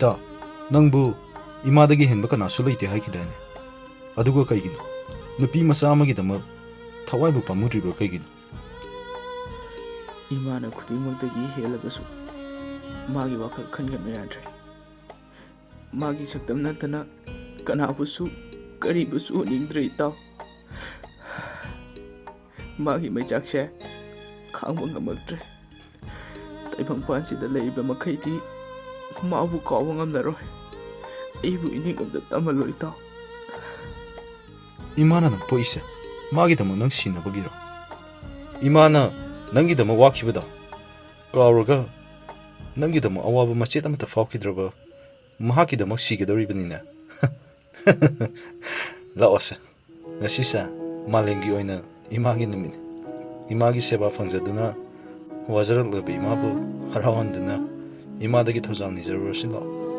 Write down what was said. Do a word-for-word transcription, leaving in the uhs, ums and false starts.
ꯏꯇꯥ, ꯅꯪꯕꯨ ꯏꯃꯥꯗꯒꯤ ꯍꯦꯟꯕ ꯀꯅꯥꯁꯨ ꯂꯩꯇꯦ ꯍꯥꯏꯈꯤꯗꯥꯏꯅꯦ? ꯑꯗꯨꯒ ꯀꯩꯒꯤꯅꯣ ꯅꯨꯄꯤ ꯃꯆꯥ ꯑꯃꯒꯤꯗꯃꯛ ꯊꯋꯥꯏꯕꯨ ꯄꯥꯝꯃꯨꯗ꯭ꯔꯤꯕ ꯀꯩꯒꯤꯅꯣ? ꯏꯃꯥꯅ ꯈꯨꯗꯤꯡꯃꯛꯇꯒꯤ ꯍꯦꯜꯂꯕꯁꯨ ꯃꯥꯒꯤ ꯋꯥꯈꯜ ꯈꯟꯒꯅꯨ ꯌꯥꯗ꯭ꯔꯦ꯫ ꯃꯥꯒꯤ ꯁꯛꯇꯝ ꯅꯠꯇꯅ ꯀꯅꯥꯕꯨꯁꯨ ꯀꯔꯤꯕꯨꯁꯨ ꯎꯅꯤꯡꯗ꯭ꯔꯦ ꯏꯇꯥꯎ꯫ ꯃꯥꯒꯤ ꯃꯩꯆꯥꯛꯁꯦ ꯈꯥꯡꯕ ꯉꯝꯃꯛꯇ꯭ꯔꯦ꯫ ꯇꯥꯏꯕꯪꯄꯥꯟꯁꯤꯗ ꯂꯩꯔꯤꯕ ꯃꯈꯩꯗꯤ ꯃꯥꯕꯨ ꯀꯥꯎꯕ ꯉꯝꯂꯔꯣꯏ꯫ ꯑꯩꯕꯨ ꯏꯅꯤꯡ ꯑꯝꯇ ꯇꯝꯍꯜꯂꯣ ꯏꯇꯥꯎ꯫ ꯏꯃꯥꯅ ꯅꯪ ꯄꯣꯛꯏꯁꯦ ꯃꯥꯒꯤꯗꯃꯛ ꯅꯪ ꯁꯤꯅꯕꯒꯤꯔꯣ? ꯏꯃꯥꯅ ꯅꯪꯒꯤꯗꯃꯛ ꯋꯥꯈꯤꯕꯗꯣ ꯀꯥꯎꯔꯒ ꯅꯪꯒꯤꯗꯃꯛ ꯑꯋꯥꯕ ꯃꯆꯦꯠ ꯑꯃꯠꯇ ꯐꯥꯎꯈꯤꯗ꯭ꯔꯕ ꯃꯍꯥꯛꯀꯤꯗꯃꯛ ꯁꯤꯒꯗꯧꯔꯤꯕꯅꯤꯅꯦ꯫ ꯂꯥꯛꯑꯣꯁꯦ, ꯉꯁꯤꯁꯦ ꯃꯥꯂꯦꯝꯒꯤ ꯑꯣꯏꯅ ꯏꯃꯥꯒꯤ ꯅꯨꯃꯤꯠꯅꯤ꯫ ꯏꯃꯥꯒꯤ ꯁꯦꯕꯥ ꯐꯪꯖꯗꯨꯅ ꯋꯥꯖꯔꯛꯂꯕ ꯏꯃꯥꯕꯨ ꯍꯔꯥꯎꯍꯟꯗꯨꯅ ꯏꯃꯥꯗꯒꯤ ꯊꯧꯖꯥꯜ ꯅꯤꯖꯔꯨꯔꯁꯤ ꯂꯥꯛꯑꯣ꯫